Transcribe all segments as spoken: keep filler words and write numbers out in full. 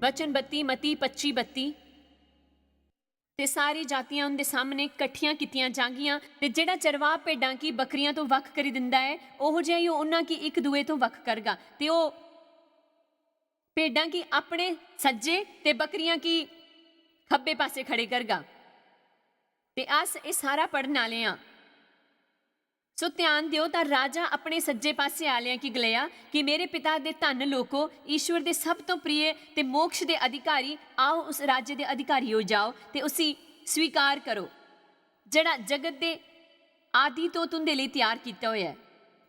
वचन बत्ती, मती पच्ची बत्ती। ते सारी जातियां उं'दे सामने कट्ठियां कीतियां जांगियां, ते जेह्ड़ा चरवाह भेड्डां गी बकरियां तो वक्ख करी दिंदा ऐ, ओहो जेहा ही ओह् उन्हां गी इक दुए तो वक्ख करगा, ते ओह् भेड्डां गी अपने सज्जे ते बकरियां गी खब्बे पासे खड़े करगा। ते अस एह् सारा पढ़न आह्ले आं। सो ध्यान देओ, तां राजा अपने सज्जे पासे आह्लेआं गी गलाया कि मेरे पिता दे धन लोको, ईश्वर दे सब तों प्रिय ते मोक्ष दे अधिकारी, आओ, उस राज्य दे अधिकारी होई जाओ ते उसी स्वीकार करो, जेह्ड़ा जगत दे आदि तो तुंदे लेई त्यार कीता होया ऐ।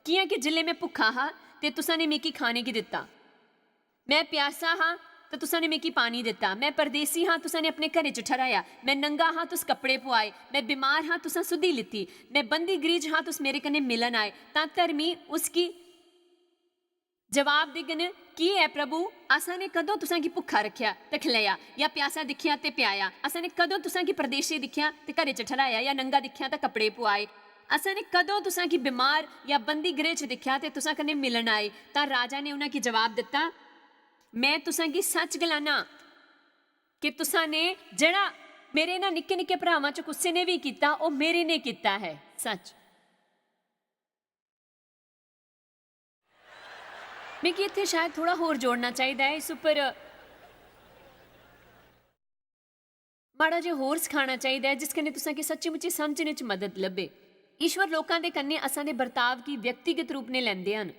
कियां कि जिसलै मैं भुक्खा हा, ते तुसां ने मिगी खाने गी दित्ता, मैं प्यासा हा, तां तुसां ने मिगी पानी दित्ता, मैं परदेसी हा, तुसां ने अपने घरै च ठर्हाया, मैं नंगा हा, तुस कपड़े पुआए, मैं बीमार हा, तुसां सुद्धी लित्ती, मैं बंदी गृह च हा, तुस मेरे कन्नै मिलन आए। तां धर्मी उसगी जवाब देगन, "की ऐ प्रभु, असां ने कदों तुसां गी भुक्खा रखेआ ते खलेया, या प्यासा दिखेया ते प्याया? असां ने कदों तुसां गी परदेसी दिखेया ते घरै च ठर्हाया, या नंगा दिखेया ते कपड़े पुआए? असां ने कदों तुसां गी बीमार या बंदी गृह च दिखेया ते तुसां कन्नै मिलन आए?" तां राजा ने उन्हां गी जवाब दित्ता, "मैं तुसां गी सच गलाना कि तुसां ने जेह्ड़ा मेरे इन्हां निक्के-निक्के भ्रावां च कुसै ने भी कीता, ओह् मेरे ने कीता ऐ।" सच। मिगी इत्थै शायद थोह्ड़ा होर जोड़ना चाहिदा ऐ इस उप्पर। माड़ा जेहा होर सखाना चाहिदा ऐ, जिस कन्नै तुसें गी सच्ची-मुच्ची समझने च मदद लब्भे। ईश्वर लोकां दे कन्नै असां दे बर्ताव गी व्यक्तिगत रूप नै लैंदे हन।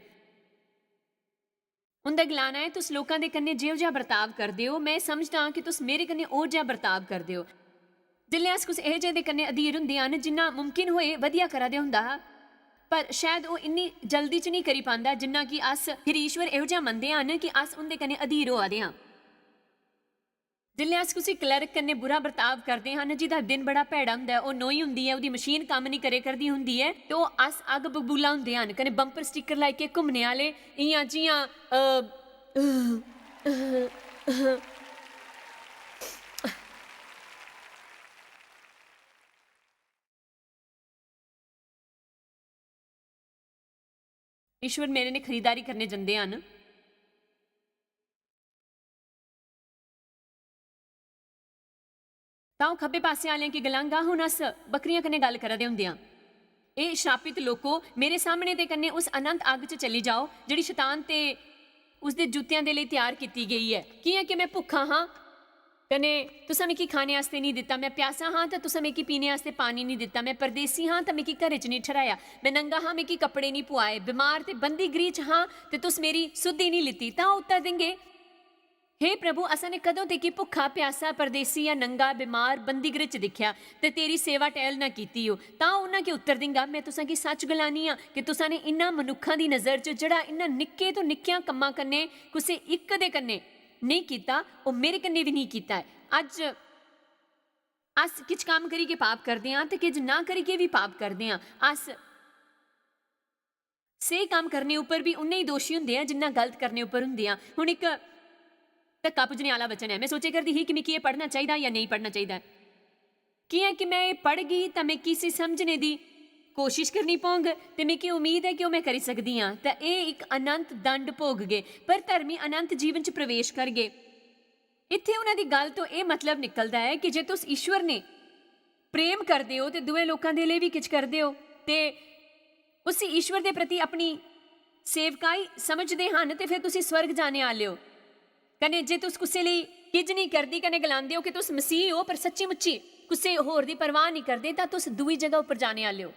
उं'दा गलाना ऐ, "तुस लोकां दे कन्नै जेहो जेहा बर्ताव करदे ओ, में समझदा आं कि तुस मेरे कन्नै ओह् जेहा बर्ताव करदे ओ।" जिसलै अस कुसै एहो जेहे दे कन्नै अधीर होंदे हन, जिन्ना मुमकिन होए बधिया करा दे होंदा हा, पर शायद ओह् इन्नी जल्दी च नेईं करी पांदा, जिन्ना कि अस फिर ईश्वर एहो जेहा मनदे हन कि अस उं'दे कन्नै अधीर होआ दे आं। जिसलै अस कुसै क्लर्क कन्नै बुरा बर्ताव करदे हन, जिदा दिन बड़ा भैड़ा होंदा ऐ, ओह् नोई होंदी ऐ, ओह्दी मशीन कम्म निं करे करदी होंदी ऐ, ते ओह् अस अग्ग बबूला होंदे हन, कन्नै बम्पर स्टिकर लाइयै घुम्मने आह्ले, इ'यां जि'यां, अ, ईश्वर मेरे ने खरीदारी करने जंदे हन, तां ओह् खब्बे पासे आह्लें गी गलांगा, "हुन अस बकरियां कन्नै गल्ल करा दे होंदे आं। एह् श्रापित लोको, मेरे सामने दे कन्नै उस अनंत अग्ग च चली जाओ, जेह्ड़ी शतान ते उसदे जूतेआं दे लेई त्यार कीती गेई ऐ। कि'यां कि में भुक्खा हां, कन्नै तुसें मिगी खाने आस्तै नेईं दित्ता, में प्यासा हां, ते तुसें मिगी पीने आस्तै पानी नेईं दित्ता, में परदेसी हां, ते मिगी घरै च नेईं ठर्हाया, में नंगा हां, मिगी कपड़े नेईं पुआए, बमार ते बंदी गृह च हां, ते तुस मेरी सुद्धी नेईं लित्ती।" तां ओह् उत्तर देंगे, "हे प्रभु, असां ने कदों तेकी भुक्खा, प्यासा, परदेसी या नंगा, बीमार, बंदीगृह च दिखेया ते तेरी सेवा टहल ना कीती हो?" तां ओह उन्हां गी उत्तर देंगा, "मैं तुसां गी सच गलानी आं कि तुसां ने इन्हां मनुक्खां दी नजर च जेड़ा इन्हां निक्के तो निक्केयां कम्मां कन्ने कुसे इक दे कन्ने नेई कीता, ओह मेरे कन्ने भी नेई कीता ऐ।" अज्ज अस किछ काम करियै पाप करदे आं ते किछ ना करियै भी पाप करदे आं। अस स्हेई कम्म करने उप्पर बी उन्ने ही दोशी हुंदे आं जिन्ना गलत करने उप्पर हुंदे आं। हुन इक धक्का पुज्जने आह्ला वचन ऐ। में सोचे करदी ही कि मिगी एह् पढ़ना चाहिदा जां नेईं पढ़ना चाहिदा। कि'यां कि में एह् पढ़गी तां मिगी इसी समझने दी कोशिश करनी पौंग ते मिगी उम्मीद ऐ कि ओह् में करी सकदी आं। तां एह् इक अनंत दंड भोगगे, पर धर्मी अनंत जीवन च प्रवेश करगे। इत्थै उ'नें दी गल्ल तो एह् मतलब निकलदा ऐ कि जे तुस ईश्वर ने प्रेम करदे ओ ते दुए लोकां दे लेई बी किश करदे ओ ते उसी ईश्वर दे प्रति अपनी सेवकाई समझदे हन ते फिर तुसी स्वर्ग जाने आह्ले ओ। कन्नै जे तुस कुसै लेई किज नेईं करदी कन्नै गलांदे ओ कि तुस मसीह ओ, पर सच्ची मुच्ची कुसै होर दी परवाह नेईं करदे, तां तुस दूई जगह उप्पर जाने आह्ले ओ,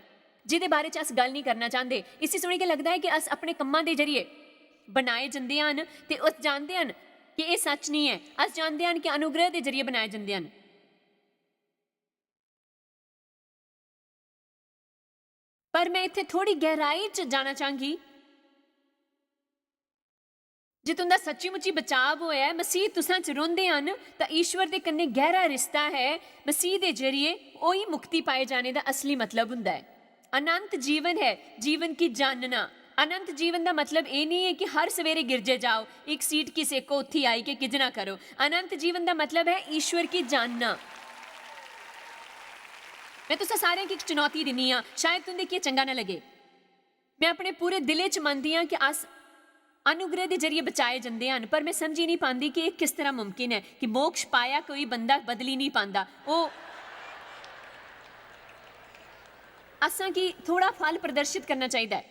जेह्दे बारे च अस गल्ल नेईं करना चांह्दे। इसी सुनी के लगदा ऐ कि अस अपने कम्मां दे जरिए बनाए जंदे हन ते अस जानदे हन कि एह् सच नेईं ऐ। अस जानदे हन कि अनुग्रह दे जरिए बनाए जंदे हन। पर में इत्थै थोड़ी गैहराई च जाना चांह्गी। जे तुं'दा सच्ची मुच्ची बचाव होऐ, मसीह तुसां च रौंह्दे हन, तां ईश्वर दे कन्नै गैहरा रिश्ता ऐ। मसीह दे जरिए ओही मुक्ति पाए जाने दा असली मतलब हुंदा ऐ। अनंत जीवन ऐ, जीवन गी जानना। अनंत जीवन दा मतलब एह् नेईं ऐ कि हर सवेरे गिरजे जाओ, इक सीट गी सेको, उत्थी आई के किजना करो। अनंत जीवन दा मतलब ऐ ईश्वर गी जानना। में तुसें सारें गी इक चुनौती दिन्नी आं, शायद तुं'दे गी एह् चंगा ना लगे। में अपने पूरे दिलै च मनदी आं कि अस अनुग्रह दे जरिए बचाए जंदे हन, पर मैं समझी नहीं पांदी कि एह् किस तरह मुमकिन ऐ कि मोक्ष पाया कोई बंदा बदली नहीं पांदा। ओह्, असां गी थोड़ा फल प्रदर्शित करना चाहिदा ऐ।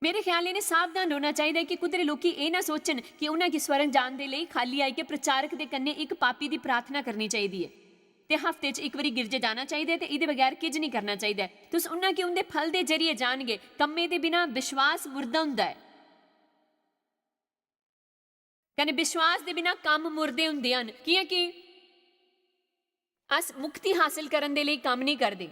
मेरे ख्याल इ'नें सावधान रौह्ना चाहिदा ऐ कि कुतरे लोकी एह् ना सोचन कि उ'नें गी स्वर्ग जान दे लेई खाल्ली आई के प्रचारक दे कन्नै इक पापी दी प्रार्थना करनी चाहिदी ऐ। ते हफ्ते च इक बारी गिरजे जाना चाहिदा ऐ ते एह्दे बगैर किश निं करना चाहिदा ऐ। तुस उ'नें गी उं'दे फल दे जरिए जानगे। कम्में दे बिना विश्वास मुर्दा होंदा ऐ। कन्नै विश्वास दे बिना कम्म मुर्दे होंदे हन, कि'यां कि अस मुक्ति हासल करन दे लेई कम्म निं करदे।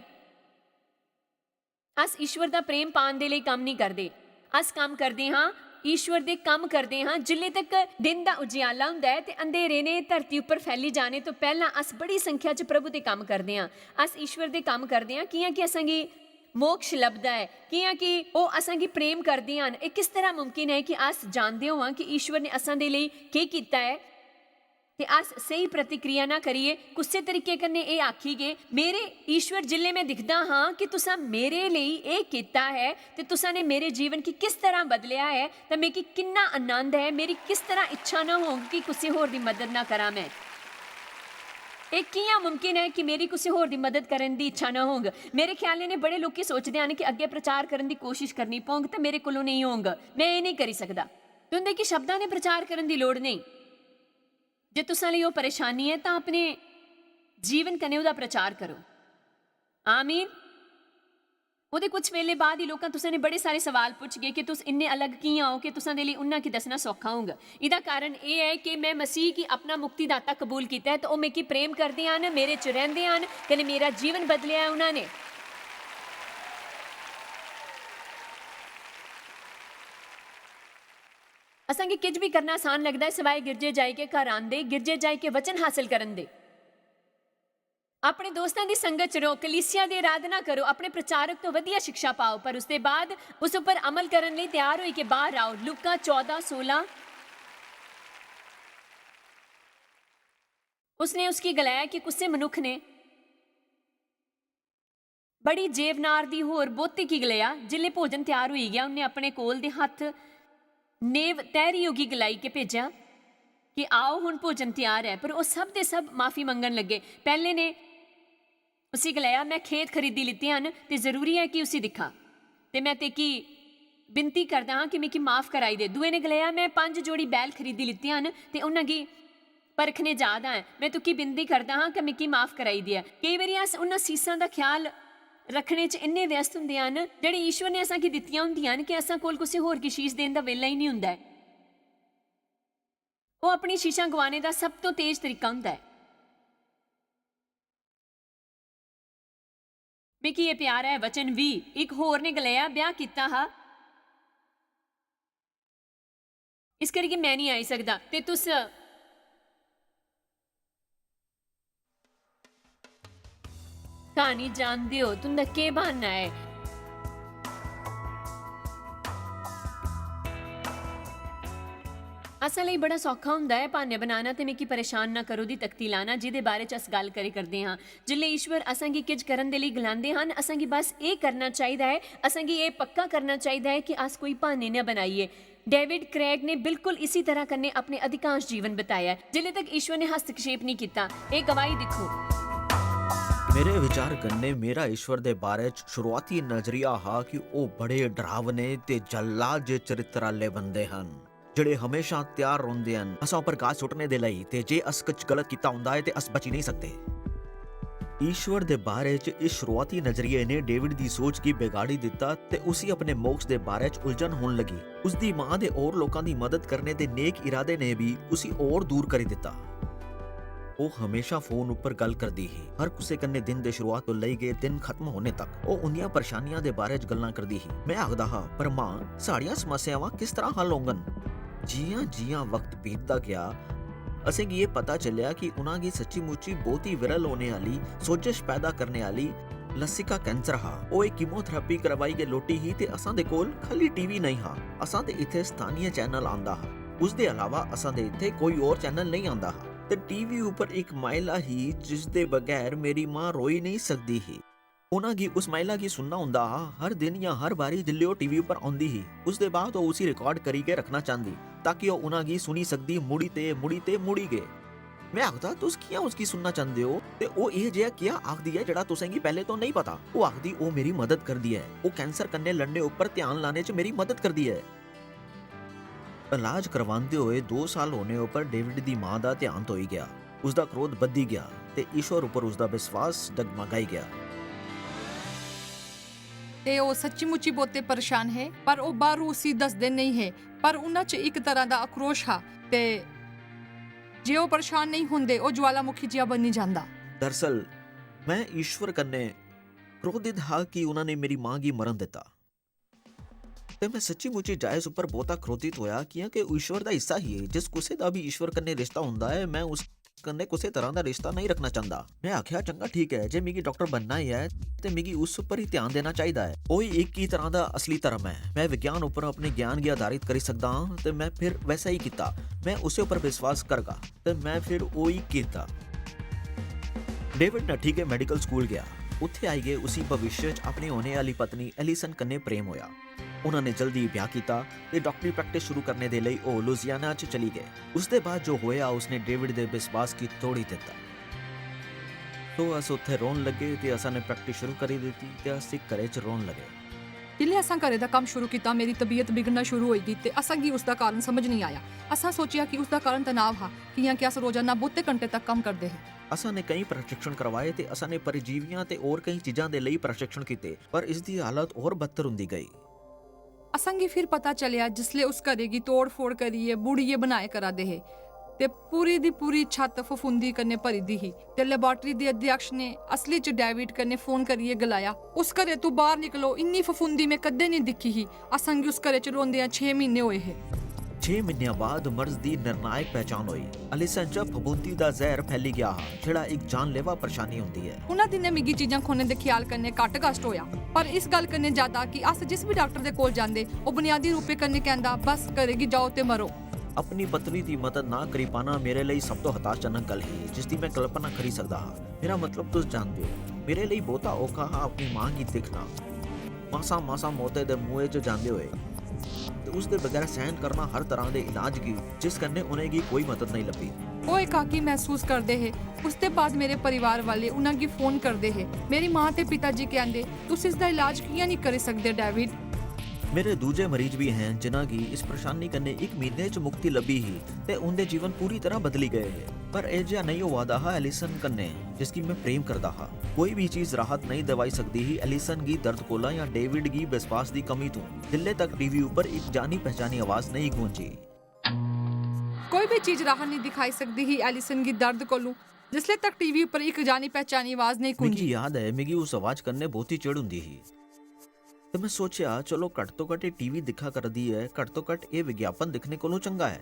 अस ईश्वर दा प्रेम पान दे लेई कम्म निं करदे। अस कम्म करदे हां, ईश्वर दे कम्म करदे हां। जिल्ले तक दिन दा उजियाला होंदा ऐ ते अंधेरे ने धरती उप्पर फैली जाने तो पैह्लां अस बड़ी संख्या च प्रभु दे कम्म करदे हां। अस ईश्वर दे कम्म करदे हां, कि'यां कि असेंगी मोक्ष लभदा ऐ, कि'यां कि ओह् असेंगी प्रेम करदे हन। एह् किस तरह मुमकिन ऐ कि अस जानदे होआं कि ईश्वर ने असां दे लेई केह् कीता ऐ? ते अस स्हेई प्रतिक्रिया ना करियै कुसै तरीके कन्नै एह् आखी गे, "मेरे ईश्वर, जिल्लै में दिखदा हां कि तुसां मेरे लेई एह् कीता ऐ ते तुसां ने मेरे जीवन गी किस तरह बदलेआ ऐ, तां मिगी किन्ना आनंद ऐ, मेरी किस तरह इच्छा ना होग कि कुसै होर दी मदद ना करां में।" एह् कि'यां मुमकिन ऐ कि मेरी कुसै होर दी मदद करन दी इच्छा ना होग? मेरे ख्याल ने बड़े लोकी सोचदे हन कि अग्गें प्रचार करन दी कोशिश करनी पौग ते मेरे कोलों नेईं होग, में एह् नेईं करी सकदा। तुं'दे गी शब्दां दे प्रचार करन दी लोड़ नेईं। जे तुसां लेई ओह् परेशानी ऐ, तां अपने जीवन कन्नै ओह्दा प्रचार करो। आमीन। ओह्दे कुछ बेले बाद ही लोकां तुसें ने बड़े सारे सवाल पुच्छगे कि तुस इन्ने अलग कि'यां ओ कि तुसां दे लेई उन्ना गी दस्सना सौखा होंग। एह्दा कारण एह् ऐ कि में मसीह गी अपना मुक्तिदाता कबूल कीता ऐ ते ओह् मिगी प्रेम करदे हन, मेरे च रैंह्दे हन, कन्नै मेरा जीवन बदलेआ ऐ उन्हां ने। असां गी किश बी करना आसान लगदा ऐ, सिवाए गिरजे जाई के घर आंदे, गिरजे जाई के वचन हासल करन दे। अपने दोस्तां दी संगत च र'वो, कलीसिया दी अराधना करो, अपने प्रचारक तो वधिया शिक्षा पाओ, पर उसदे बाद उस उप्पर अमल करन लेई त्यार होई के बाहर आओ। लूका चौदां सोलां। उसने उसगी गलाया कि कुसे मनुख ने बड़ी जेवनार दी होर बहुती की गलाया। जिसले भोजन त्यार होई गया, उन्हें अपने कोल दे हत्थ नेव तैरी योगी गलाई के भेजा कि आओ, हुन भोजन त्यार ऐ। पर ओह सब दे सब माफी मंगन लगे। पहले ने उसी गलाया, "मैं खेत खरीदी लिते हन ते जरूरी ऐ कि उसी दिखां, ते मैं तेकी बिनती करदा हां कि मिगी माफ कराई दे।" दूए ने गलाया, "मैं पंज जोड़ी बैल खरीदी लिते हन ते उन्हां गी परखने जा दा ऐं। मैं तुकी बिनती करदा हां कि मिगी माफ कराई देऐ।" केई बारी अस उन्हां सीसां दा ख्याल रखने च इन्ने व्यस्त हुंदे हन, जेहड़ी ईश्वर ने असां गी दित्तियां हुंदियां न, कि असां कोल कुसै होर गी शीश देन दा बेल्ला ही नेईं हुंदा ऐ। ओह अपनी शीशां गुआने दा सब तों तेज तरीका हुंदा ऐ। मिगी एह प्यारा ऐ वचन बीह। इक होर ने गलाया, ब्याह कीता हा, इस करियै मैं नेईं आई सकदा। ते तुस क्हानी जानदे ओ, तुं'दा केह् ब्हान्ना ऐ? असें लेई बड़ा सौखा होंदा ऐ ब्हान्ने बनाना ते "मिगी परेशान ना करो" दी तख्ती लाना, जिदे बारे च अस गल्ल करै करदे हां। जिसलै ईश्वर असें गी किश करन दे लेई गलांदे हन, असें गी बस एह् करना चाहिदा ऐ, असें गी एह् पक्का करना चाहिदा ऐ कि अस कोई ब्हान्ने न बनाइये। डेविड क्रेग ने बिल्कुल इसी तरह कन्नै अपने अधिकांश जीवन बिताया ऐ, जिसले तक ईश्वर ने हस्तक्षेप नहीं किता। एह् गवाही दिक्खो। मेरे विचार कन्नै मेरा ईश्वर दे बारे च शुरुआती नजरिया हा कि ओह् बड़े डरावने ते जल्लाद जे चरित्र आह्ले बंदे हन, जेह्ड़े हमेशा त्यार रौंह्दे हन असां पर घाऽ सुट्टने दे लेई, ते जे अस किश गलत कीता होंदा ऐ ते अस बची नेईं सकदे। ईश्वर दे बारे च इस शुरुआती नजरिये ने डेविड दी सोच गी बिगाड़ी दित्ता ते उसी अपने मोक्ष दे बारे च उलझन होन लगी। उसदी मां दे होर लोकां दी मदद करने दे नेक इरादे ने बी उसी होर दूर करी दित्ता। ओह् हमेशा फोन उप्पर गल्ल करदी ही, हर कुसै कन्नै दिन दे शुरुआत तो लेई गै दिन खत्म होने तक। ओह् उं'दियां परेशानियां दे बारे च गल्लां करदी ही। में आखदा हा, "पर मां, साढ़ियां समस्यावां किस तरह हल होङन?" जि'यां-जि'यां वक्त बीतदा गेआ, असेंगी एह् पता चलेआ कि उ'नां गी सच्ची-मुच्ची बहुती विरल होने आह्ली, सोजश पैदा करने आह्ली लसिका कैंसर हा। ओह् इक कीमोथेरेपी करवाई गै लोटी ही ते असां दे कोल खाल्ली टीवी नेईं हा। असां दे इत्थै स्थानीय चैनल आंदा हा। उसदे अलावा असां दे इत्थै कोई होर चैनल नेईं आंदा हा। ते टीवी उप्पर इक महिला ही जिसदे बगैर मेरी मां रोई नेईं सकदी ही। उ'नें गी उस महिला गी सुनना होंदा हा, हर दिन जां हर बारी जिसलै ओह् टीवी उप्पर औंदी ही। उसदे बाद ओह् उसी रिकार्ड करियै रक्खना चांह्दी, ताकि ओह् उ'नें गी सुनी सकदी, मुड़ी ते मुड़ी ते मुड़ी गै। में आखदा, "तुस कि'यां उसगी सुनना चांह्दे ओ? ते ओह् एह् जेहा केह् आखदी ऐ जेह्ड़ा तुसें गी पैह्लें तो नेईं पता?" ओह् आखदी, "ओह् मेरी मदद करदी ऐ, ओह् कैंसर कन्नै लड़ने उप्पर ध्यान लाने च मेरी मदद करदी ऐ।" इलाज करवांदे होए दो साल होने उप्पर डेविड दी मां दा ध्यान धोई गेआ। उसदा क्रोध बधी गेआ ते ईश्वर उप्पर उसदा विश्वास डगमगाई गेआ। ते ओह् सच्ची-मुच्ची बहुते परेशान हे, पर ओह् बाह्रू उसी दसदे नेईं हे, पर उन्हां च इक तरह दा आक्रोश हा, ते जे ओह् परेशान नेईं होंदे, ओह् ज्वालामुखी जेहा बनी जांदा। दरअसल, में ईश्वर कन्नै क्रोधित हा कि उन्होंने मेरी मां गी मरण दित्ता। ते में सच्ची मुच्ची जायस उप्पर बहुता क्रोधित होया, कियां कि ओह् ईश्वर दा हिस्सा ही। जिस कुसै दा बी ईश्वर कन्नै रिश्ता होंदा ऐ, में उस कन्नै कुसै तरह दा रिश्ता नेईं रखना चांह्दा। में आखेआ, "चंगा, ठीक ऐ, जे मिगी डाक्टर बनना ऐ, ते मिगी उस उप्पर ही ध्यान देना चाहिदा ऐ। ओही इक ही तरह दा असली धर्म ऐ। में विज्ञान उप्पर अपने ज्ञान गी आधारित करी सकदा आं, ते में फिर वैसा ही कीता। में उस्सै उप्पर विश्वास करगा, ते में फिर ओही कीता।" डेविड नट्ठी गै मेडिकल स्कूल गेआ। उत्थै आई गै उसी भविष्य च अपनी होने आह्ली पत्नी एलिसन कन्नै प्रेम होया। उन्होंने जल्दी ब्याह किया ते डाक्टरी प्रैक्टिस शुरू करने दे लेई ओह लुजियाना च चली गए। उसदे बाद जो होया, उसने डेविड दे विश्वास गी तोड़ी दिता। तो अस उत्थे रोन लगे ते असा ने प्रैक्टिस शुरू करी दिती ते अस इक घरे च रोन लगे। जिसलै असां घरै दा कम्म शुरू कीता, मेरी तबीयत बिगड़ना शुरू होई गेई ते असां गी उसदा कारण समझ नेईं आया। असां सोचेआ कि उसदा कारण तनाव हा, कि'यां कि अस रोजाना बहुते घंटे तक कम्म करदे हे। असां ने केई प्रशिक्षण करवाए ते असां ने परजीवियां ते होर केई चीजां दे लेई प्रशिक्षण कीते, पर इसदी हालत होर बदतर हुंदी गेई। असां गी फिर पता चलेआ जिसलै उस घरै गी तोड़-फोड़ करियै, बुड़ियै बनाए करा दे हे ते पूरी दी पूरी छत्त फफूंदी कन्नै भरी दी ही। ते लैबार्टरी दे अध्यक्ष ने असली च डेविड कन्नै फोन करियै गलाया, "उस घरै तू बाह्र निकलो, इन्नी फफूंदी में कदें नेईं दिक्खी ही।" असां गी उस घरै च रौंह्देआं छे म्हीने होए हे। छे म्हीनेआं बाद मर्ज दी निर्णायक पहचान होई। अलिसन च फफूंदी दा जैह्‌र फैली गेआ हा, जेह्‌ड़ा इक जानलेवा परेशानी होंदी ऐ। उ'नें दिनें मिगी चीजां खोने दे ख्याल कन्नै घट्ट कश्ट होआ, पर इस गल्ल कन्नै ज्यादा कि अस जिस बी डाक्टर दे कोल जांदे, ओह् बुनियादी रूपै कन्नै कैंह्‌दा, "बस, घरै गी जाओ ते मरो।" अपनी पत्नी दी मदद ना करी पाना मेरे लेई सब तो हताशजनक गल्ल ही, जिसदी में कल्पना करी सकदा हा। मेरा मतलब, तुस जानदे ओ, मेरे लेई बहुता औखा हा अपनी मां गी दिक्खना, मासा-मासा मौतै दे मुंहै च जांदे होए, ते उसदे बगैर सैह्‌न करना हर तरह दे इलाज गी, जिस कन्नै उ'नेंगी कोई मदद नेईं लब्भी। ओह् एकाकी मसूस करदे हे। उसदे बाद मेरे परिवार वाले उ'नेंगी फोन करदे हे। मेरी मां ते पिता जी कैंह्‌दे, "तुस इसदा इलाज कि'यां नेईं करी सकदे, डेविड?" मेरे दूजे मरीज बी हैन, जिन्हां गी इस परेशानी कन्नै इक म्हीने च मुक्ति लब्भी ही ते उं'दे जीवन पूरी तरह बदली गए हे। पर एह् जेहा नेईं होआ दा हा एलिसन कन्नै, जिसगी में प्रेम करदा हा। कोई बी चीज राहत नेईं दवाई सकदी ही एलिसन गी दर्द कोला जां डेविड गी विश्वास दी कमी तों, जिल्ले तक टीवी उप्पर इक जानी-पहचानी आवाज नेईं गूंजी। कोई बी चीज राहत नेईं दिखाई सकदी ही एलिसन गी दर्द कोलूं, जिसले तक टीवी उप्पर इक जानी-पहचानी आवाज नेईं गूंजी। मिगी याद ऐ, मिगी उस आवाज कन्नै बहुती चिढ़ हुंदी ही। ते में सोचेआ, चलो, घट्ट तो घट्ट एह् टीवी दिक्खा करदी ऐ, घट्ट तो घट्ट एह् विज्ञापन दिक्खने कोलों चंगा ऐ।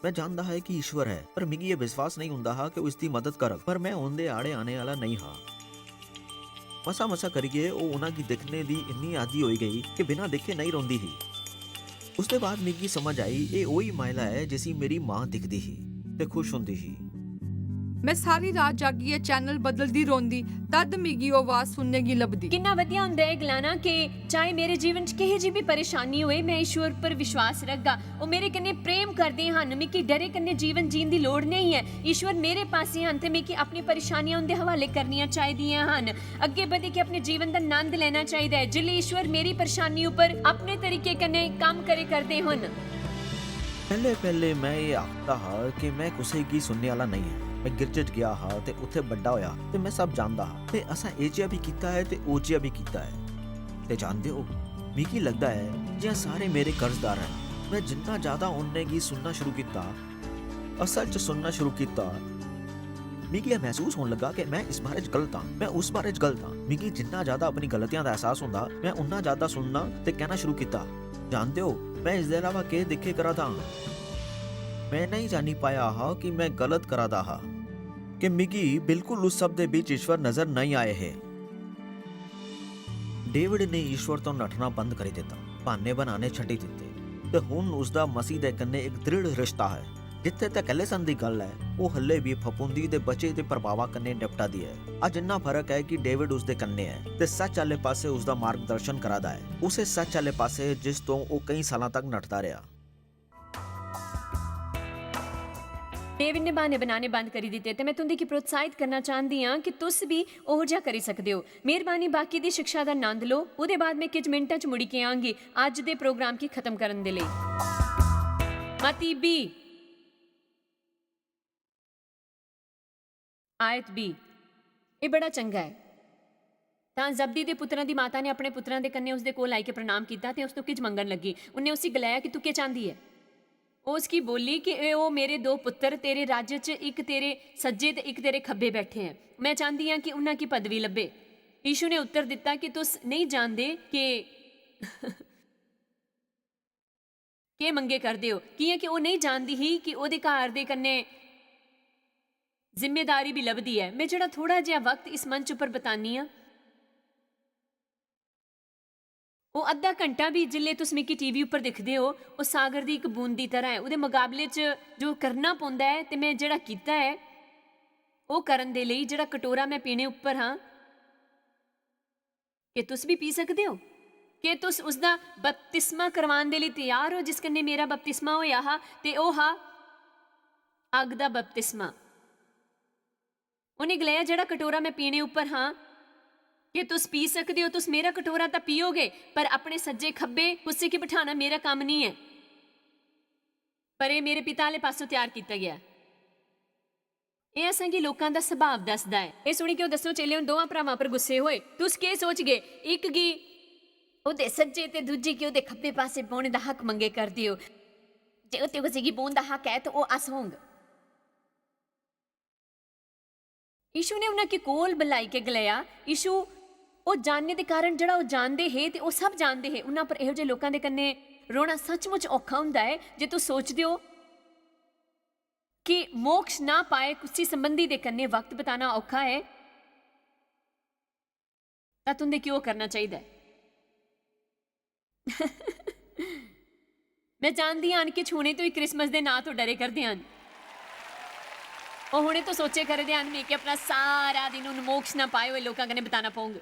में जानदा हा कि ईश्वर ऐ, पर मिगी एह् विश्वास नेईं हुंदा हा कि ओह् इसदी मदद करग, पर में उं'दे आड़े आने आह्‌ला नेईं हा। मसा-मसा करियै ओह् उ'नेंगी दिक्खने दी इन्नी आदी होई गेई कि बिना दिक्खे नेईं रौंह्‌दी ही। उसदे बाद मिगी समझ आई, एह् ओही महिला ऐ जिसी मेरी मां दिखदी ही ते खुश होंदी ही। में सारी रात जागियै चैनल बदलदी रौंह्‌दी, तद मिगी ओह् आवाज सुनने गी लभदी। किन्ना बधिया होंदा ऐ गलाना कि चाहे मेरे जीवन च केहे जी बी परेशानी होए, में ईश्वर पर विश्वास रखगा। ओह् मेरे कन्नै प्रेम करदे हन। मिगी डरे कन्नै जीवन जीन दी लोड़ नेईं ऐ। ईश्वर मेरे पासै हन ते मिगी अपनी परेशानियां उं'दे हवाले करनियां चाहिदियां हन। अग्गें बधियै अपने जीवन दा नंद लैना चाहिदा ऐ। जिसलै ईश्वर मेरी परेशानी उप्पर अपने तरीके कन्नै कम्म करे करदे हन। पैह्‌ले-पैह्‌ले में एह् आखदा हा कि में कुसै गी सुनने आह्‌ला नेईं आं। में गिरजे च गेआ हा ते उत्थै बड्डा होआ ते में सब जानदा हा। ते असें एह् जेहा बी कीता ऐ ते ओह् जेहा बी कीता ऐ। ते जानदे ओ, मिगी लगदा ऐ जि'यां सारे मेरे कर्जदार न। में जिन्ना ज्यादा उ'नें गी सुनना शुरू कीता, असल च सुनना शुरू कीता, मिगी एह् मसूस होन लगा कि में इस बारे च गलत आं, में उस बारे च गलत आं। मिगी जिन्ना ज्यादा अपनी गलतियां दा एहसास होंदा, में उन्ना ज्यादा सुनना ते कहना शुरू कीता, "जानदे ओ, में इसदे अलावा केह् दिक्खे करा दा आं?" में नेईं जानी पाया हा कि में गलत करा दा हा, कि मिगी बिल्कुल उस सब दे बिच ईश्वर नजर नेईं आए हे। डेविड ने ईश्वर तो नठना बंद करी दित्ता, बहाने बनाने छड्डी दित्ते, ते हुन उसदा मसीह दे कन्नै इक दृढ़ रिश्ता ऐ। जित्थे तक एलिसन दी गल्ल ऐ, ओह् हल्ले बी फफूंदी दे बचे दे प्रभावां कन्नै निपटा दी ऐ। अज्ज इन्ना फर्क ऐ कि डेविड उसदे कन्नै ऐ ते सच्च आह्ले पासै उसदा मार्गदर्शन करा दा ऐ, उसे सच्च आह्ले पासै जिस तों ओह् केईं सालां तक नठदा रेहा। डेविड ने ब्हाने बनाने बंद करी दित्ते ते में तुं'दे गी प्रोत्साहित करना चांह्दी आं कि तुस बी ओहो जेहा करी सकदे ओ। मेहरबानी बाकी दी शिक्षा दा नंद लो, ओह्दे बाद में किश मिंटां च मुड़ी के आंगी अज्ज दे प्रोग्राम गी खत्म करन दे लेई। मती बी आयत बी, एह् बड़ा चंगा ऐ। तां जब्दी दे पुत्तरां दी माता ने अपने पुत्तरां दे कन्नै उसदे कोल आई के प्रणाम कीता ते उस तो किज मंगन लगी। उन्नै उसी गलाया कि तू केह् चांह्दी ऐ? ओह् उसगी बोली कि एह् ओह् मेरे दो पुत्तर तेरे राज्य च इक तेरे सज्जे ते इक तेरे खब्बे बैठे ऐ। मैं चांह्दी आं कि उन्हां गी पदवी लब्भे। यीशु ने उत्तर दित्ता कि तुस नेईं जानदे कि केह् मंगे करदे ओ, कि'यां कि ओह् नेईं जानदी ही कि ओह्दे घर दे कन्नै जिम्मेदारी बी लभदी ऐ। में जेह्ड़ा थोह्ड़ा जेहा वक्त इस मंच उप्पर बतानी आं, ओह् अद्धा घंटा बी जिल्लै तुस मिगी टीवी उप्पर दिखदे ओ, ओह् सागर दी इक बूंद दी तरह ऐ। ओह्दे मकाबले च जो करना पौंदा ऐ ते में जेह्ड़ा कीता ऐ, ओह् करन दे लेई जेह्ड़ा कटोरा में पीने उप्पर हां, केह् तुस बी पी सकदे ओ? केह् तुस उसदा बपतिस्मा करवान दे लेई त्यार ओ जिस कन्नै मेरा बपतिस्मा होएआ हा ते ओह् हा अग्ग दा बपतिस्मा? उ'नें गलाया, जेह्ड़ा कटोरा में पीने उप्पर हां, केह् तुस पी सकदे ओ? तुस मेरा कटोरा तां पीओगे, पर अपने सज्जे खब्बे कुसै गी बठाना मेरा कम्म निं ऐ, पर एह् मेरे पिता आह्ले पासों त्यार कीता गेआ। एह् असेंगी लोकां दा सुभाव दसदा ऐ। एह् सुनी के ओह् दस्सो चेले उन दोआं भ्रावां पर गुस्से होए। तुस केह् सोचगे? इक गी ओह्दे सज्जे ते दूजी गी ओह्दे खब्बे पासै बौह्ने दा हक मंगे करदे ओ। जे उत्ते कुसै गी बौह्न दा हक ऐ, ते ओह् अस होंग। यीशु ने उन्हां गी कोल बलाई के गलाया। यीशु ओह् जानने दे कारण, जेह्ड़ा ओह् जानदे हे ते ओह् सब जानदे हे, उन्हां पर एहो जे लोकां दे कन्नै रौह्ना सचमुच औखा हुंदा ऐ। जे तुस सोचदे ओ कि मोक्ष ना पाए कुसी संबंधी दे कन्नै वक्त बताना औखा ऐ, तां तुं'दे केह् करना चाहिदा ऐ? में जानदी आं किश हुने तो ही क्रिसमस दे नां तो डरे करदे हन। ओह् हुने तो सोचे करदे हन, मिगी अपना सारा दिन उन मोक्ष ना पाए होए लोकां कन्नै बताना पौंग।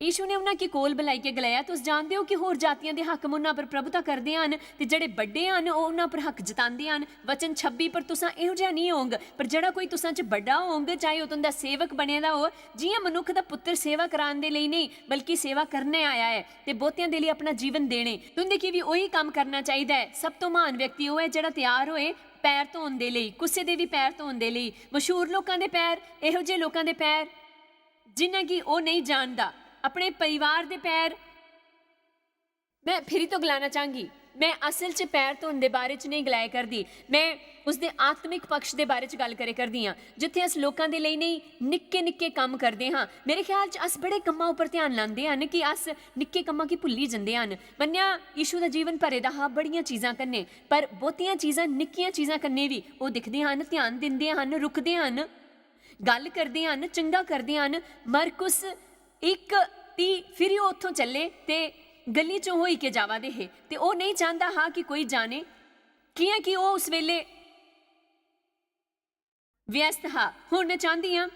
यीशु ने उन्हां गी कोल बलाइयै गलाया, "तुस जानदे ओ कि होर जातियां दे हाकम उन्हां पर प्रभुता करदे हन ते जेह्ड़े बड्डे हन, ओह् उन्हां पर हक जतांदे हन।" वचन छब्बी, "पर तुसां एहो जेहा नेईं होंग, पर जेह्ड़ा कोई तुसां च बड्डा होंग, चाहे ओह् तुं'दा सेवक बने दा होऐ, जि'यां मनुक्ख दा पुत्तर सेवा करान दे लेई नेईं, बल्कि सेवा करने आया ऐ ते बहुतेआं दे लेई अपना जीवन देने। तुं'दे गी बी ओही कम्म करना चाहिदा ऐ। सब तो म्हान व्यक्ति ओह् ऐ जेह्ड़ा त्यार होए पैर धोन दे लेई, कुसै दे बी पैर धोन दे लेई, मशहूर लोकां दे पैर, एहो जेह् लोकां दे पैर।" जिन्हां गी ओह् नेईं जानदा, अपने परिवार दे पैर। में फिरी तो गलाना चांह्गी, में असल च पैर धोन दे बारे च नेईं गलाए करदी, में उसदे आत्मिक पक्ष दे बारे च गल्ल करे करदी आं, जित्थै अस लोकां दे लेई नेईं, निक्के निक्के कम्म करदे हां। मेरे ख्याल च अस बड़े कम्मां उप्पर ध्यान लांदे हन कि अस निक्के कम्मां गी भुल्ली जंदे हन। मन्नेआ, यीशु दा जीवन भरे दा हा बड़ियां चीजां कन्नै, पर बहुतियां चीजां, निक्कियां चीजां कन्नै बी ओह् दिखदे हन, ध्यान दिंदे हन, रुकदे हन। गल्ल करदे हन, चंगा करदे हन। मरकुस इक ती फिरी ओह् उत्थों चले ते गली चों होई के जावा दे हे ते ओह् नेईं चांह्दा हा कि कोई जाने, कि'यां कि ओह् उस बेले व्यस्त हा। हुन में चांह्दी आं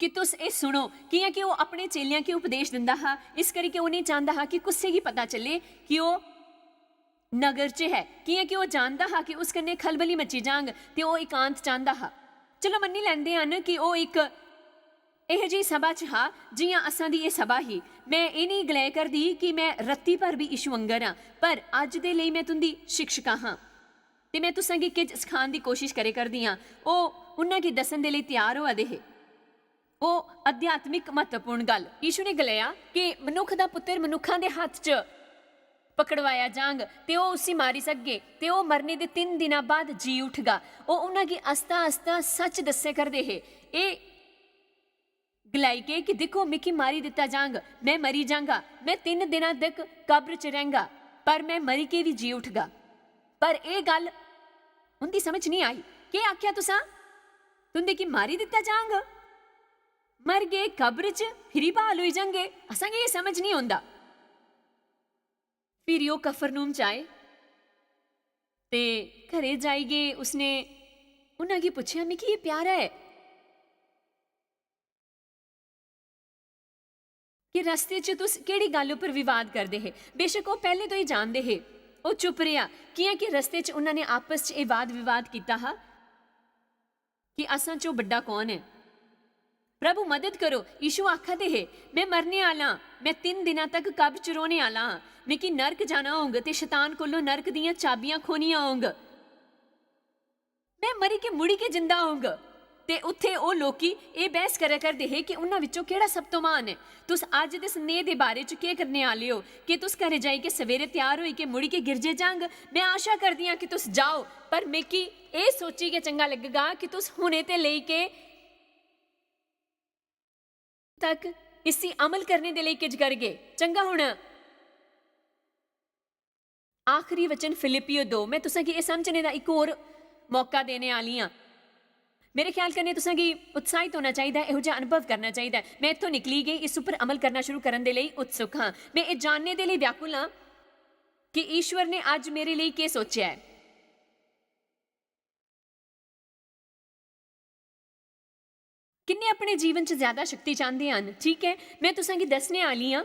कि तुस एह् सुनो, कि'यां कि ओह् अपने चेलेआं गी उपदेश दिंदा हा, इस करी के ओह् नेईं चांह्दा हा कि कुसै गी पता चले कि ओह् नगर च ऐ, कि'यां कि ओह् जानदा हा कि उस कन्नै खलबली मची जांग ते ओह् एकांत चांह्दा हा। चलो, मन्नी लैंदे हन कि ओह् इक एहो जेही सभा च हा, जि'यां असां दी एह् सभा ही। में एह् नेईं गलाए करदी कि में रत्ती भर बी यीशु आंगर आं, पर अज्ज दे लेई में तुं'दी शिक्षका हां। ते में तुसें गी किश सखान दी कोशिश करे करदी आं। ओह् उन्हां गी दस्सन दे लेई त्यार होआ दे हे। ओह् आध्यात्मिक म्हत्तवपूर्ण गल्ल। यीशु ने गलाया कि मनुक्ख दा पुत्तर मनुक्खां दे हत्थ च पकड़वाया जांग ते ओह् उसी मारी सकगे ते ओह् मरने दे तिन्न दिनां बाद जी उठगा। ओह् उन्हां गी आस्ता-आस्ता सच्च दस्से करदे हे। एह् गलाई के कि दिक्खो, मिगी मारी दित्ता जांग, में मरी जांगा, में तिन्न दिनां तक कब्र च रैंह्गा, पर में मरी के बी जी उठगा। पर एह् गल्ल उं'दी समझ निं आई। केह् आखेआ तुसां? तुं'दे गी मारी दित्ता जांग? मर गे, कब्र च फिरी ब्हाल होई जांगे, असांगी एह् समझ निं औंदा। फिरी ओह् कफरनूम च आए ते घरै जाई गे। उसने उन्हां गी पुच्छेआ, "मिगी एह् प्यारा ऐ कि रस्ते च तुस केह्ड़ी गल्ल उप्पर विवाद करदे हे?" बेशक ओह् पैह्लें तो ही जानदे हे। ओह् चुप रेहा, कि'यां कि रस्ते च उन्हां ने आपस च एह् वाद विवाद कीता हा कि असां चों बड्डा कौन ऐ। "प्रभु, मदद करो," यीशु आखा दे हे, "में मरने आह्ला आं, में तिन्न दिनां तक कब्र च रौह्ने आह्ला आं, मिगी नरक जाना होंग ते शतान कोलों नरक दियां चाबियां खोनियां होंग। में मरी के मुड़ी के जिंदा होंग।" ते उत्थे ओह् लोकी एह् बैह्स करै करदे हे कि उन्हां विच्चों केह्ड़ा सब तो म्हान ऐ। तुस अज्ज दे सनेह दे बारे च केह् करने आह्ले ओ? केह् तुस घरै जाई के सवेरे त्यार होई के मुड़ी के गिरजे जांग? में आशा करदी आं कि तुस जाओ, पर मिगी एह् सोची के चंगा लग्गगा कि तुस हुने ते लेई के तक इसी अमल करने दे लेई किज करगे। चंगा, हुन आखरी वचन फिलिप्पियो दो, में तुसें गी एह् समझने दा इक होर मौका देने आह्ली आं। मेरे ख्याल कन्नै तुसें गी उत्साहित होना चाहिदा ऐ, एहो जेहा अनुभव करना चाहिदा ऐ। में इत्थों निकली गेई, इस उप्पर अमल करना शुरू करन दे लेई उत्सुक हां। में एह् जानने दे लेई व्याकुल हां कि ईश्वर ने अज्ज मेरे लेई केह् सोचेआ ऐ। किन्ने अपने जीवन च ज्यादा शक्ति चांह्दे हन? ठीक ऐ, में तुसें गी दस्सने आह्ली आं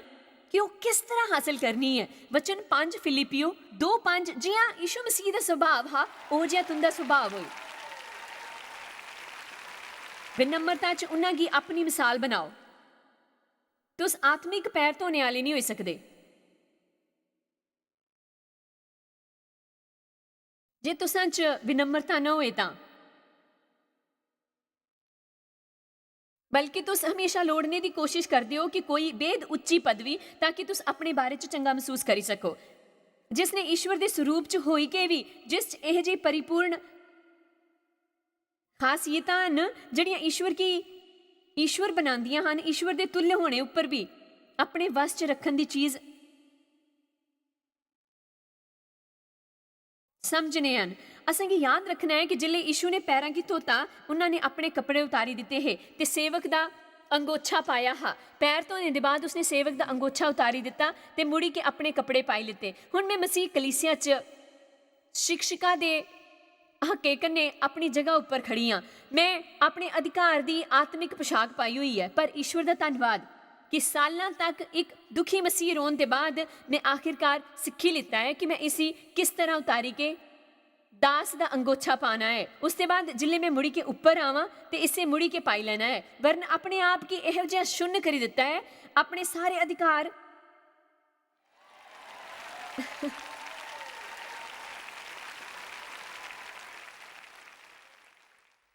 कि ओह् किस तरह हासल करनी ऐ। वचन पंज फिलिप्पियो दो पंज, "जि'यां यीशु मसीह दा सुभाव हा, ओह् जेहा तुं'दा सुभाव होए।" विनम्रता च उन्हां गी अपनी मिसाल बनाओ। तुस आत्मिक पैर धोने आह्ले निं होई सकदे जे तुसां च विनम्रता न होए तां, बल्कि तुस हमेशा लोड़ने दी कोशिश करदे ओ कि कोई बेहद उच्ची पदवी, ताकि तुस अपने बारे च चंगा मसूस करी सको। जिस ने ईश्वर दे स्वरूप च होई के बी, जिस च एह जेही परिपूर्ण खासियतां न जेह्ड़ियां ईश्वर गी ईश्वर बनांदियां हन, ईश्वर दे तुल्य होने उप्पर बी अपने वश च रक्खन दी चीज समझने हन। असेंगी याद रखना ऐ कि जिसलै यीशु ने पैरां गी धोता, उन्हां ने अपने कपड़े उतारी दित्ते हे ते सेवक दा अंगोछा पाया हा। पैर धोने दे बाद उसने सेवक दा अंगोछा उतारी दित्ता ते मुड़ी के अपने कपड़े पाई लित्ते। हुन में मसीह कलीसिया च शिक्षिका दे हक्के कन्नै अपनी जगह उप्पर खड़ी आं। में अपने अधिकार दी आत्मिक पोशाक पाई होई ऐ, पर ईश्वर दा धन्नवाद कि सालां तक इक दुखी मसीह रौह्न दे बाद में आखिरकार सिक्खी लित्ता ऐ कि में इसी किस तरह उतारी के दास दा अंगोछा पाना ऐ। उसदे बाद जिसलै में मुड़ी के उप्पर आवां ते इसे मुड़ी के पाई लैना ऐ, वरन अपने आप गी एहो जेहा शुन्न करी दित्ता ऐ, अपने सारे अधिकार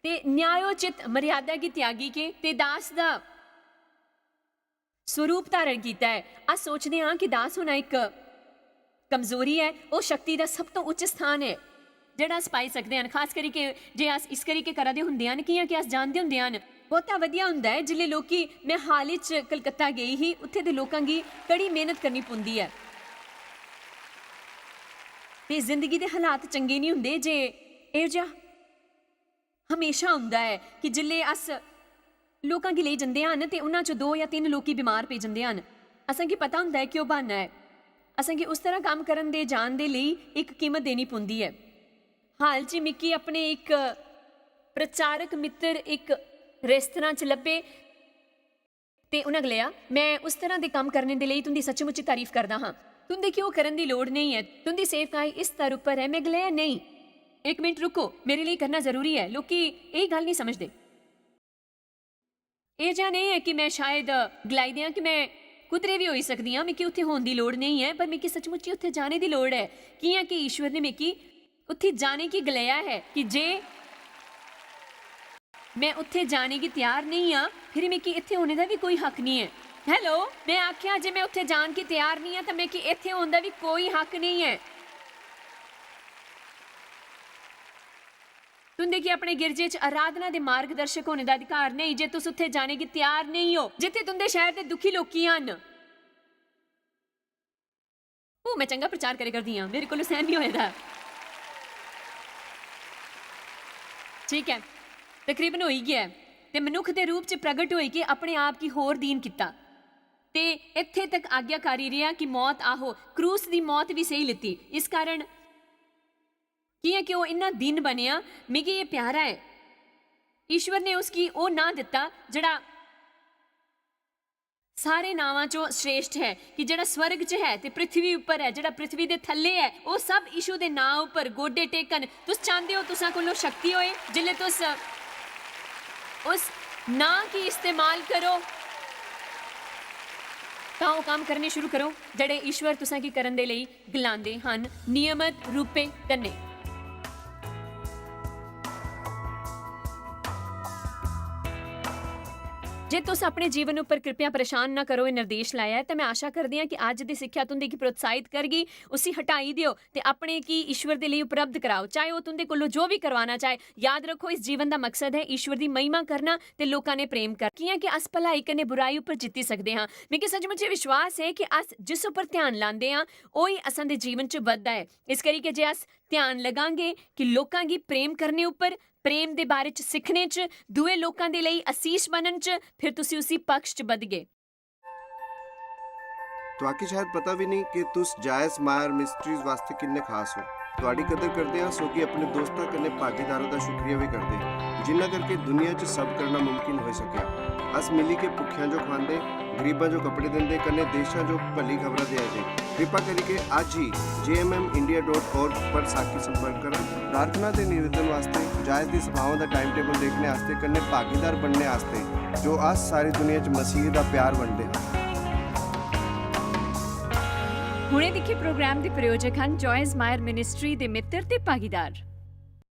ते न्यायोचित मर्यादा गी त्यागी के ते दास दा स्वरूप धारण कीता ऐ। अस सोचदे हां कि दास होना इक कमजोरी ऐ, ओह् शक्ति दा सब तो उच्च स्थान ऐ जेह्ड़ा अस पाई सकदे हन, खास करी के जे अस इस करी के करा दे हुंदे हन, कि'यां कि अस जानदे हुंदे हन, बहुता वधिया हुंदा ऐ जिसलै लोकी, में हाल च कलकत्ता गेई ही, उत्थे दे लोकां गी कड़ी मेहनत करनी पौंदी ऐ ते जिंदगी दे हालात चंगे निं हुंदे जे एहो जेहा हमेशा हुंदा ऐ कि जिसलै अस लोकां गी लेई जंदे हन ते उन्हां च दो जां तिन्न लोकी बमार पेई जंदे हन। असेंगी पता हुंदा ऐ कि ओह् ब्हान्ना ऐ। असेंगी उस तरह कम्म करन दे जान दे लेई इक कीमत देनी पौंदी ऐ। हाल च मिगी अपने इक प्रचारक मित्तर इक रेस्तरां च लब्भे ते उन्हां गलाया, "में उस तरह दे कम्म करने दे लेई तुं'दी सच्चेमुच्च तारीफ करदा हां। तुं'दे गी ओह् करन दी लोड़ नेईं ऐ। तुं'दी सेवकाई इस स्तर उप्पर ऐ।" में गलाया, "नेईं, इक मिंट रुको, मेरे लेई करना जरूरी ऐ। लोकी एह् गल्ल निं समझदे।" एह् जेहा नेईं ऐ कि में शायद गलाई देआं कि में कुदरे बी होई सकदी आं, मिगी उत्थै होन दी लोड़ नेईं ऐ, पर मिगी सच्चमुच्च उत्थै जाने दी लोड़ ऐ, कि'यां कि ईश्वर ने मिगी उत्थै जाने गी गलाया ऐ कि जे में उत्थै जाने गी त्यार नेईं आं, फिर मिगी इत्थै होने दा बी कोई हक निं ऐ। हेलो, में आखेआ जे में उत्थै जान गी त्यार निं आं, तां मिगी इत्थै होन दा बी कोई हक नेईं ऐ। तुं'दे गी अपने गिरजे च आराधना दे मार्गदर्शक होने दा अधिकार नेईं जे तुस उत्थै जाने गी त्यार नेईं ओ, जित्थै तुं'दे शैह्र दे दुखी लोकी हन। ओ, में चंगा प्रचार करै करदी आं, मेरे कोलों सैह्न निं होए दा। ठीक ऐ, तकरीबन होई गेआ ऐ। ते मनुक्ख दे रूप च प्रगट होई के अपने आप गी होर दीन कीता। ते इत्थे तक आज्ञाकारी रेहा कि मौत, आहो, क्रूस दी मौत भी सही लिती। इस कारण, कि'यां कि ओह् इन्ना दीन बनेआ, मिगी एह् प्यारा ऐ। ईश्वर ने उसगी ओह् नांऽ दित्ता जेह्ड़ा सारे नावां चों श्रेष्ठ ऐ, कि जेह्ड़ा स्वर्ग च ऐ ते पृथ्वी उप्पर ऐ, जेह्ड़ा पृथ्वी दे थल्ले ऐ, ओह् सब यीशु दे नांऽ उप्पर गोडे टेकन। तुस चांह्दे ओ तुसां कोलों शक्ति होए? जिसलै तुस उस नांऽ गी इस्तेमाल करो, तां ओह् कम्म करने शुरू करो जेह्ड़े ईश्वर तुसां गी करन दे लेई गलांदे हन नियमत रूपे कन्नै। जे तुस अपने जीवन उप्पर कृपया परेशान ना करो, एह् निर्देश लाया ऐ, ते मैं आशा करदी आं कि अज्ज दी सिक्ख्या तुं'दी गी प्रोत्साहित करगी। उसी हटाई देओ ते अपने गी ईश्वर दे लेई उपलब्ध कराओ, चाहे ओह् तुं'दे कोलों जो भी करवाना चाहे। याद रखो, इस जीवन दा मकसद ऐ ईश्वर दी महिमा करना ते लोकां ने प्रेम करना। कि'यां कि अस भलाई कन्नै बुराई उप्पर जित्ती सकदे हां। मिगी सचमुच एह् विश्वास ऐ कि अस जिस उप्पर ध्यान लांदे आं, ओही असां दे जीवन च बधदा ऐ। इस करी के जे अस ध्यान लगांगे कि लोकां गी प्रेम करने उप्पर, प्रेम दे बारे च सिक्खने च, दूए लोकां दे लेई असीस बनन च, फिर तुसी उसी पक्ष च बधगे। तुआकी शायद पता भी नहीं कि तुस जायज मायर मिस्ट्रीज वास्ते किन्ने खास हो। तुआडी कदर करदे आं, सोगी अपने दोस्तां कन्नै भागीदारां दा शुक्रिया भी करदे, जिन्ना करके दुनिया च सब करना मुमकिन होई सकेआ। अस मिली के भुक्खेआं जो खवांदे, गरीबां जो कपड़े दिंदे, कन्नै देशां जो भली खबरां देआ दे। कृपा करिके अज्ज ही J M M India dot org पर साकी संपर्क करो। प्रार्थना ते निवेदन वास्ते, जायज दी सभाओं दा टाइम टेबल देखने आस्ते, कन्नै भागीदार बनने आस्ते, जो अस सारी दुनिया च मसीह दा प्यार बंडदे हां। हुणे दिक्खे प्रोग्राम दे प्रायोजक हन जॉयस मायर मिनिस्ट्री दे मित्र ते भागीदार।